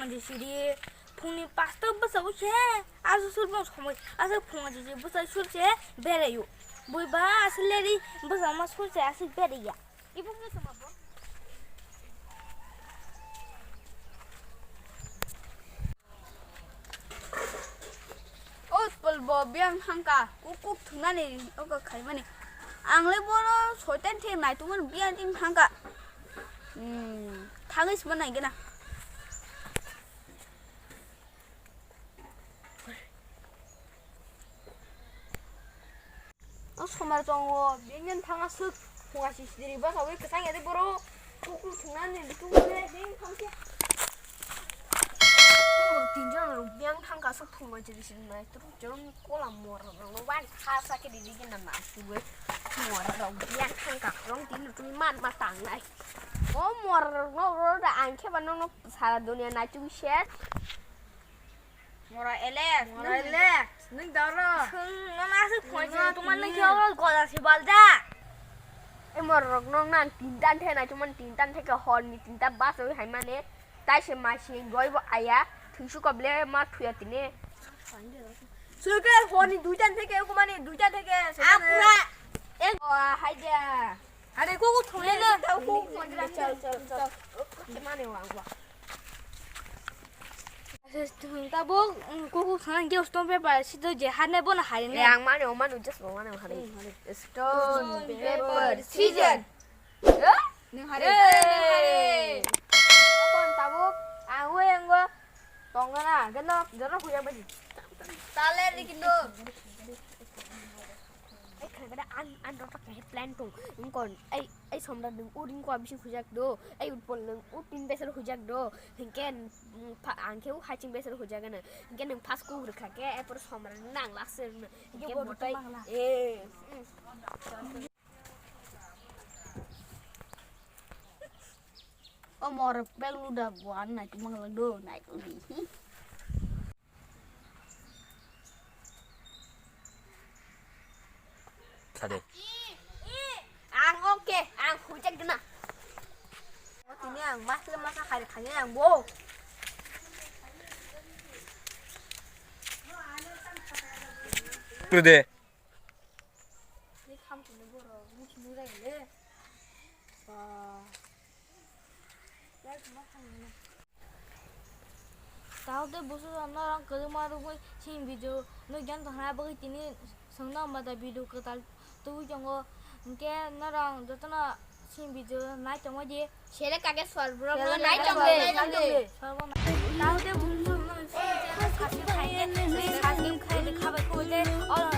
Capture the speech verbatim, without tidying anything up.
Jisiri phungni pasta bwsa o se aswk sul bong somoi aswk phungo jisi bwsa sul se beraio. Bui ba aswk leri bwsa ma sul se aswk beraiya. Ibu ke sama bo. O pol bo biang thangka kuk kuk thungnani ogo khaimani. Ang le boro soitan the naitumani biang ting thangka. Hmm, thangwi sima nai gena. O somar tongo, bengyan thanga swk, phunga si sidiri bwsa wi kwchang ya de boro, kuk kuk thungnani bitung le beng thangkhe. Tinjon rok beng thangka swk phunga jiri sinai, turu jon kola mor rok no wan kha sa khe didi gena na suwe. Mor rok beng thangka rong tin rok tumi man ma tangnai. O mor rok no ro da ang khe ba no no sara dunia nai tumi sher. Mora elek, mora elek, nwng doro. Nwng, nwng aswk phone se, nwng tongma nwng khe o goda se balda. E mora rok nwng nang tinta the nai tongma tinta the khe hor ni tinta bus oi hai mane. Tai se ma se doi bo aya, thwisu koble ma thuya tine. Sui khe hor ni duita the khe, ko mane duita the khe. Apura. E o hai dia. Are ko ko thone na. Chal, chal, chal. Khe mane wa wa. Tabuk, mm, kuku sana ge stone paper, sito je hane bona hari ne. Ang mane, o mane, just o mane hari. Stone, paper, scissor. Nang hari. Kon tabuk, ang we ang go. Tongana, geno, jono kuya badi. Tale ni kindo. Ai khagada an, an rota kahe plan tong. Ingkon, ai, ai somra nung u ring ko abisi hujak do. Ai utpol nung u tin besar hujak do. Hingke, mm, pa, angke u haching besar hujak na. Hingke nung pas ku rikha ke, ai por somra nang lakse na. Hingke botai. Eh. O mor bag luda go an nai tu mangla do nai tu ni. Sade. Ang oke, ang hujak gena. O tini ang mas le masa hari khani ang bo. Tude. Ni kham tini boro, ni khini rai le. Ba. Tao tei busu norok kwrwngma rwgwi sini video no gyan tongna bagwi tini swngno mada video kwtal tubui tongo. Hinkhe norok jotono sini video nai tongma di. Sere kake sor bro nai tongdi. Tao tei busu no sini channel subscribe khaide, subscribe khaide khabai khabai tei all